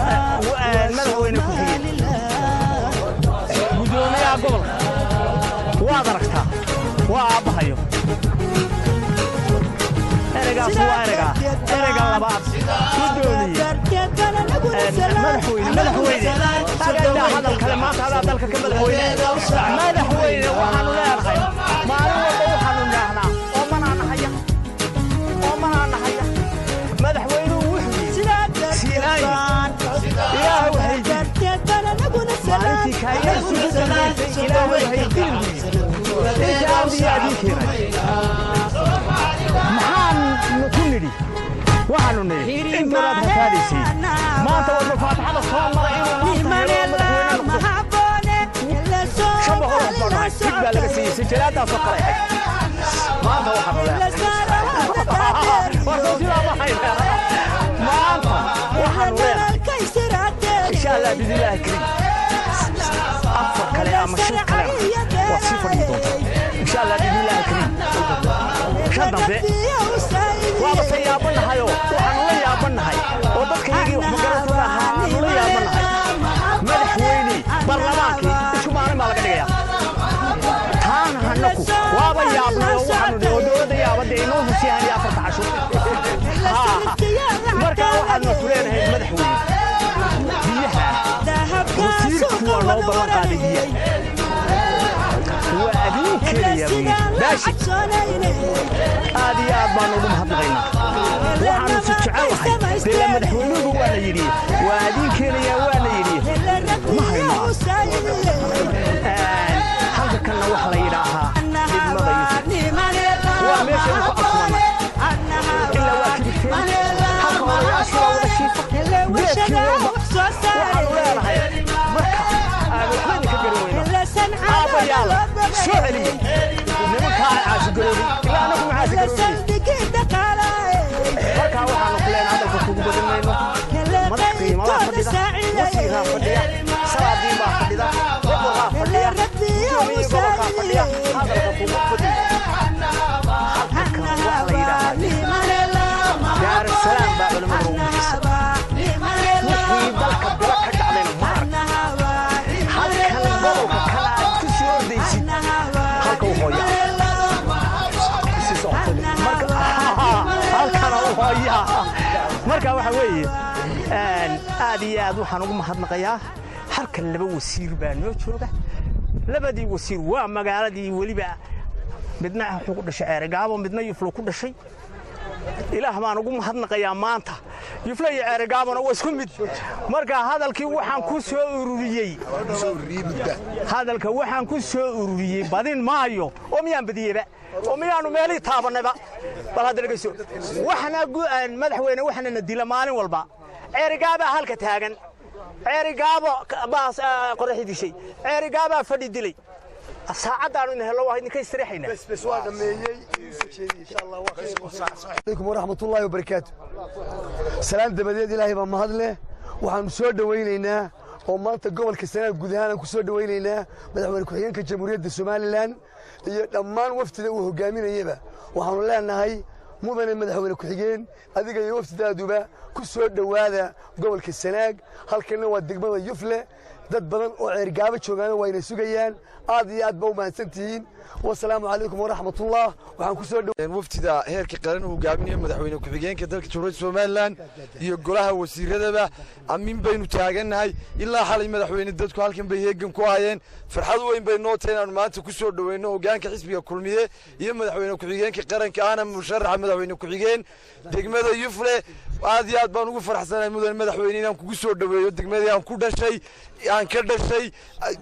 Madaxweyne ku-xigeen, gudoomiyaha gobolka, waad aragtaa, waa aabbahayo. Ereygaas waa ereygaa. Ereyga labaad, gudoomiye, madaxweyne, madaxweyne, agadaa hadal kale. Maanta adaa dalka ka madaxweyne. Madaxweyne, waxaanu leenahay maalin walba waxaanu nidhaahnaa oo manaa nahaya, oo manaa nahaya. Madaxweynuhu wuxuu yidhi Siilaanyo, Ilaahu waxay maalintii kaaga isugu dambaysay, Ilaahu waxay dili buu yidhi inta awdiya adiin keenay. Maxaan ku nidhi? Waxaanu nidhi intoodaad rafaadaysay maanta wadma faataxada soo mara inuu maanta helo madaxweyne noqdo. 500 qof baan nahay, mid baa laga siiyey sijalaadaasoo kale ahayd. Maanta waxaanu leenahay, war sidaa ma hayna. Maanta waxaanu leenahay, insha Allah bidillaahi kariim, afar kale ama shan kalena waad sii fadhiyi doontaa, insha Allah bidillaahi kariim. Shan dambe waaba se yaabanahayoo waxaanu la yaabanahay oo dadkayagii wax magaratooda ahaanu la yaabanahay. Madaxweyne, barlamaankii isku maalin baa laga dhigayaa. Taana hanaku waaba yaabnay oo waxaanu nihi oo dowladda yaabadda inoo hesiyaan iyo afarta casho. Markaa waxaanu ku leenahay, madaxweyne, biyaha wasiirku waa noo ballan qaaday, biyaha waa adiin keenayaa buu yidhi baashi. Aad iyo aad baanu ugu mahadnaqaynaa. Waxaanu si jecelahay dee madaxweynuhu waa la yidhi waa adiin keenayaa, waa la yidhi, ma hayno. Halka kanna waxa la yidhaahaa degmada Yusuf, waa meeshaynu ku abtumanay ilaa waa kibirteen. Halka odayaashii waa wada jiifa geedkii walba. Waxaanu leenahay marka aanu waxba idinka garan weyno, aabbayaal soo celiya nimankaa caasigaroobay, ilaa annagu ma caasigaroobay. Markaa waxaanu ku leenahay, hadalka kugu badan mayno. Madax qiimadaa fadhida, wasiiraa fadhiya, salaadiin baa fadhida, boqoraa fadhiya, gudoomiyii gobolkaa fadhiya. Hadalka kugu badan. Halka kan waxa la yidhaahaa Daarasalaam baa culimmadu ugu bixisay. Wixii dalka bilo ka dhacdayna ma arag. Halkan gobolka kale aad ku sii ordaysid, halka u hooya marka halkana u hooya. Marka waxa weeye, aad iyo aad waxaan ugu mahadnaqayaa. Halkan laba wasiir baa noo jooga. Labadii wasiir waa magaaladii weliba, midna wuxuu ku dhashay Ceerigaabo, midna Yuflo ku dhashay. Ilaah baan ugu mahadnaqayaa maanta. Yufle iyo Ceerigaabona waa isku mid. Marka hadalkii waxaan ku soo ururiyey, hadalka waxaan ku soo ururiyey, badin maayo oo miyaan badiyeyba oo miyaanu meelihii taabannayba? Bal hadda dhegeyso. Waxna madaxweyne, waxna na dila maalin walba. Ceerigaabaa halka taagan, Ceerigaabo baa qoraxi dishay, Ceerigaabaa fadhi dilay. Saacaddaanu idin hello waa idinka istiriixaynaa. Alaykum waraxmatullaahi wabarakaatu. Salaan dabadeed, Ilaahay baa mahad leh. Waxaanu soo dhowaynaynaa oo maanta gobolka Sanaag guud ahaan aan ku soo dhowaynaynaa madaxweyne ku-xigeenka Jamhuuriyadda Somalilan iyo dhammaan wafdida uu hogaaminayaba. Waxaanu leenahay Mudane madaxweyne ku-xigeen, adiga iyo wafdidaaduba ku soo dhowaada gobolka Sanaag. Halkanna waa degmada Yufle. Dad badan oo Ceergaabo joogaana wayna sugayaan. Aad iyo aad ba u mahadsan tihiin. Wasalaamu calaykum waraxmatullah. Waxaan ku soo Waftida heerka qaran uu hogaaminayo madaxweyne ku-xigeenka dalka Jamhuuriyadda Somaliland iyo golaha wasiiradaba, amin baynu taagannahay. Ilaa xalay, madaxweyne, dadku halkan bay heegan ku hayeen. Farxad weyn bay noo tahay inaanu maanta ku soo dhoweyno hoggaanka xisbiga Kulmiye iyo madaxweyne ku-xigeenka qaranka, ahna musharaxa madaxweyne ku-xigeen, degmada Yufle. Aad iyo aad baan ugu faraxsanahay, mudane madaxweyne, inaan kugu soo dhoweeyo degmadii aan ku dhashay, aan ka dhashay.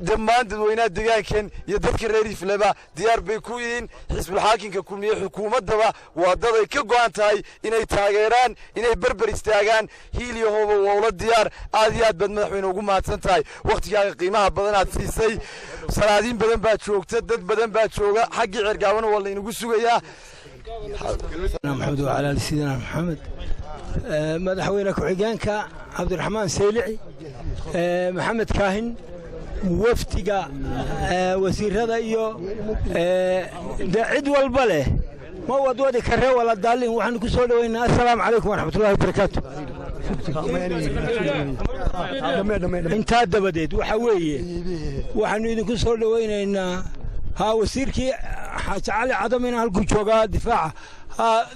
Dhammaan dadweynaha deegaankan iyo dadka reer Yufleba diyaar bay ku yihiin. Xisbulxaakimka Kulmiye, xukuumaddaba waa dad ay ka go'an tahay inay taageeraan, inay berber istaagaan. Hiil iyo hooba waa ula diyaar. Aad iyo aad baad, madaxweyne, ugu mahadsan tahay wakhtigaaga qiimaha badan aad siisay. Salaadiin badan baa joogta, dad badan baa jooga, xaggii Ceergaabana waa laynagu sugayaa. Maxamed وعلى آل سيدنا محمد. Madaxweyne ku-xigeenka Cabdiraxmaan Saylici, Maxamed Kaahin, wafdiga wasiirada iyo de cid walba leh, ma wadwadi karee wala daalin, waxaanu ku soo dhoweynaa assalaamu calaykum waraxmatullahi wabarakaatu. Intaa dabadeed, waxa weeye waxaanu idinku soo dhowaynaynaa haa wasiirkii Xaaji Cali Cadamina halkuu joogaa difaaca.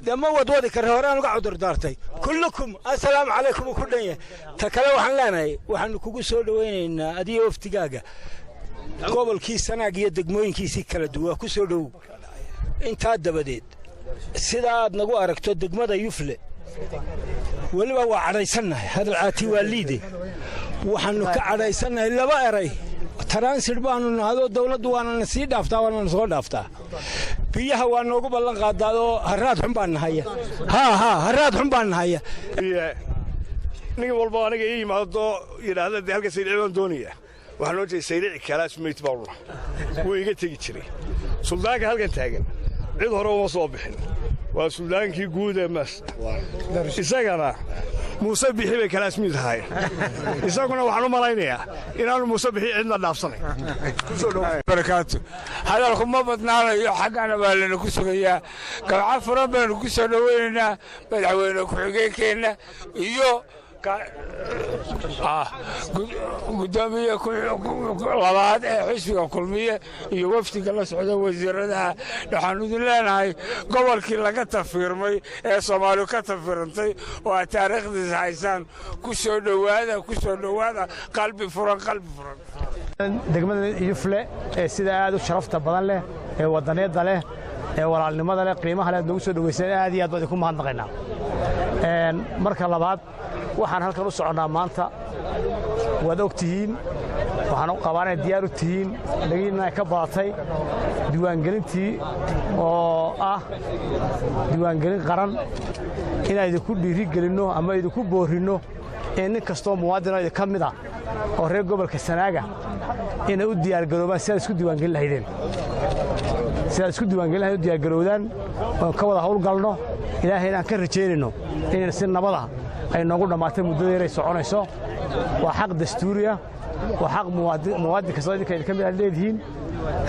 Dee ma wadwadi kare, hore aan uga cudur daartay. Kullukum assalaamu calaykum uu ku dhan yahay. Ta kale waxaan leenahay, waxaanu kugu soo dhowaynaynaa adiga waftigaaga gobolkii Sanaag iyo degmooyinkiisii kala duwan. Ku soo dhowow. Intaa dabadeed, sida aad nagu aragto degmada Yufle weliba waa cadhaysannahay. Hadal caati waa liide. Waxaannu ka cadhaysannahay laba eray. Transit baanu nahadoo dawladdu waanana sii dhaaftaa, waanana soo dhaaftaa. Biyaha waa noogu ballan qaadaadoo haraad xun baan nahaya. Haa haa, haraad xun baan nahaya. Nin walba aniga ii yimaado yidhaahda dee halka Saylici baan doonaya, waxaan loo jeeda Saylici kalaas meyd baanuna wuu iga tegi jiray. Suldaanka halkan taagan cid hore uma soo bixin, waa suldaankii guud ee mas. Isagana Muuse Bixi bay kalaas mid ahaayeen. Isaguna waxaan u malaynayaa inaanu Muuse Bixi cidna dhaafsanayn. Barakaatu. Hadalku ma badnaanayo, xaggana baa lana ku sugayaa. Gabca furan baynu ku soo dhoweynaynaa madaxweyne ku-xigeenkeenna iyo guddoomiye labaad ee xisbiga Kulmiye iyo wafdiga la socda wasiiradaha. Waxaanu idin leenahay, gobolkii laga tafiirmay ee Soomaaliyu ka tafiirantay oo aad taariikhdiisa haysaan, ku soo dhowaada, ku soo dhowaada, qalbi furan, qalbi furan. Degmada Yufle ee sida aad u sharafta badan leh, ee wadaneedda leh, ee walaalnimada leh, qiimaha leh aad noogu soo dhoweyseen, aad iyo aad baan idinku mahadnaqaynaa. Marka labaad, waxaan halkan u soconnaa maanta waad og tihiin, waxaan u qabaa inay diyaar u tihiin, dhagiinna ay ka badatay diiwaangelintii oo ah diiwaangelin qaran, inaan idinku dhiiri gelinno ama idinku boorrinno in nin kastoo muwaadinoo idinka mid ah oo reer gobolka Sanaaga inay u diyaargaroobaan sidaad isku diiwaangelin lahaydeen, sidaad isku diiwaangelin lahayd u diyaargarowdaan oon ka wada hawlgalno. Ilaahay inaan ka rajaynayno inayna si nabada ay noogu dhammaatay muddada yaray soconayso. Waa xaq dastuuriya, waa xaq muwaadin kastoo idinka idinka mid aad leedihiin.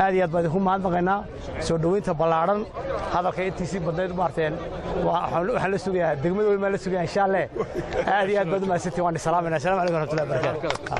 Aad iyo aad baan idinku mahadnaqaynaa soo dhoweynta ballaadhan. Hadalka intiisii badnayd maarteen waxaan la sugayaa degmada weyn baan la sugayaa, insha Allah. Aad iyo aad baad u mahadsantihin, waan isalaamayna. Assalamu calaykum waraxmatullahi wabarakaatu.